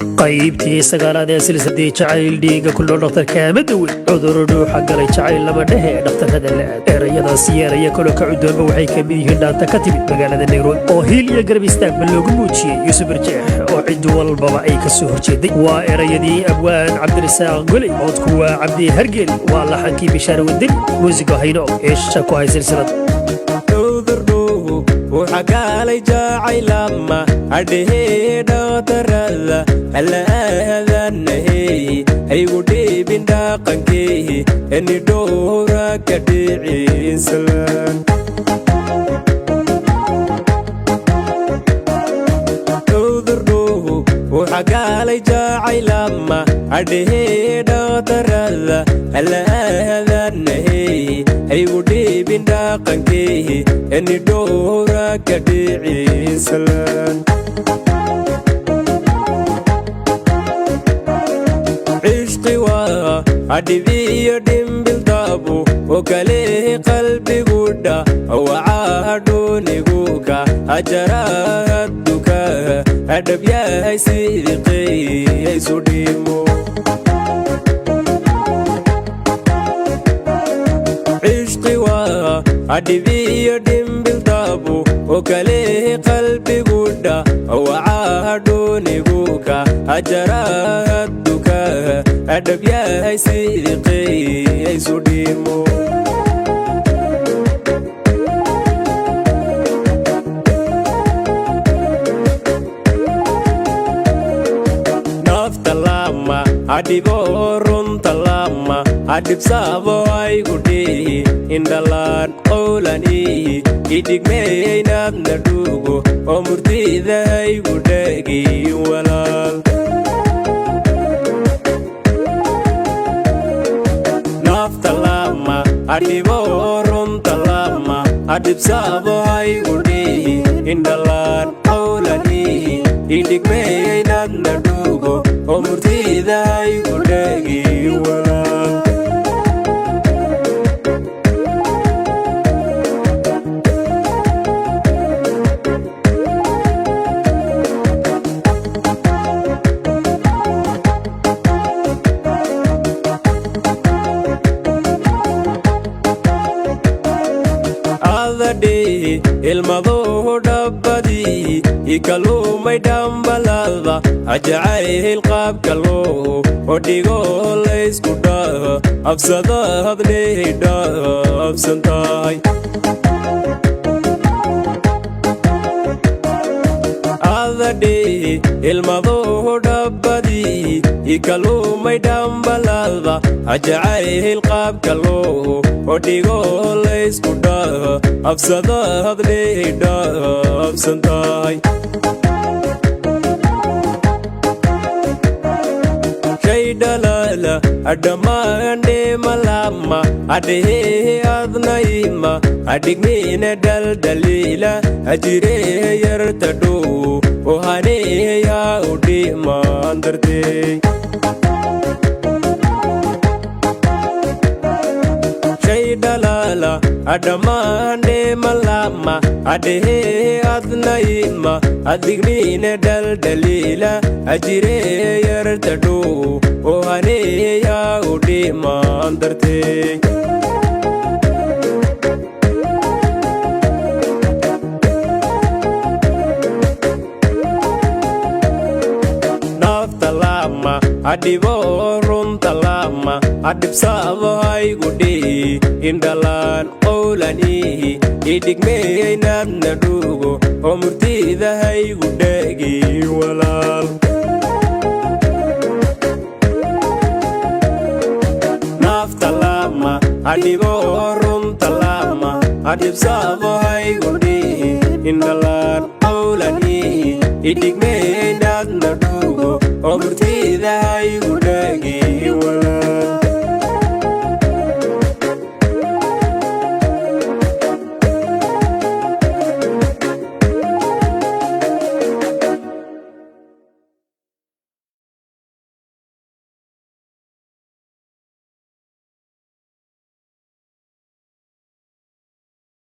Qaybtii sagaalaad ee silsadii Jacayl Dhiiga ku nool. Dhakhtarka amadowe cuduro dhuuxa galay jacayl lama dhehe, dhakhtarrada la aad. Erayadaas iyo eraya kaloo ka cudoonba waxay ka mid yihiin dhaanta ka timid magaalada Nairobi oo hiil iyo garab istaagba loogu muujiyey Yuusuf Birjeex oo cid walbaba ay ka soo horjeeday. Waa erayadii abwaan Cabdirasaaq Goley, codku waa Cabdi Hargeel, waa laxankii Bishaar Wadani, muusiga hayno eesha ku hay silsilada. Wuxagaalay jacaylama adhehee, dhakhtarada hala aadanahe, haygu dhiibin dhaqankeehi enidhowra ka dhiciinsalaan. Cudurdhuhu wuxagaalay jacaylama adhehee, dhakhtarada hala aadanahe, haygu dhiibin dhaqankeehi enidhowra ka dhiciinsalaan. Cishqi waa adhibiyo dhimbiltaabu oo kale, qalbigudha wacaadhuuniguka ajarahaduka adhabyahay sidiqeyaysu dhimo. Cishqi waa adhibiyo dhimbiltaabu oo kale, qalbigudha wacaadhuuniguka ajarahaduka adhabyahay sidiqeyaysu dhimo. Nafta lama adhibo, runta lama adhibsaabo, aygu dhihi indhalaan qowlanihi idhigmeeynaadna dhuugo oo murtida haygu dhegin walaal. Nafta lama adhibo, runta lama adhibsaabo, haygu dhihi indhalaan qowlanihi idhigmeeynaadna dhuugo oo murtida haygu dhegin walaal. Adadhihi ilmaduhu dhabbadii ikaluumay dhambalada ajacayl qaabka loo odhigo laysku dhaha absadahadlehi dhaabsan tahay. Adadhihi ilmaduhu dhabbadii ikaluumay dhambalada ajacayl qaabka loo odhigo laysku dhaha absadahadlehi dhaabsan tahay. Shay dhalaala adhammaandheemalama adhehee, adnayima adhigmiina dhaldhaliila ajiree yarta dhow oo haneeyaa u dhimaan dartee. Shay dhalaala adhammaandheemalama adhehee, adnayima adigmiina dhaldhaliila ajiree yarta dhow oo haneeyaa u dhimaan dartee. Nafta lama adhibo, runta lama adhibsaabo, haygu dhihi indhalaan qowlanihi idhigmeeynaadna dhuugo oo murtida haygu dhegi walaal. Nafta lama adhibo, runta lama adhibsaabo, haygu dhihi indhalaan qowlanihi idhigmeeynaadna dhuugo oo murtida haygu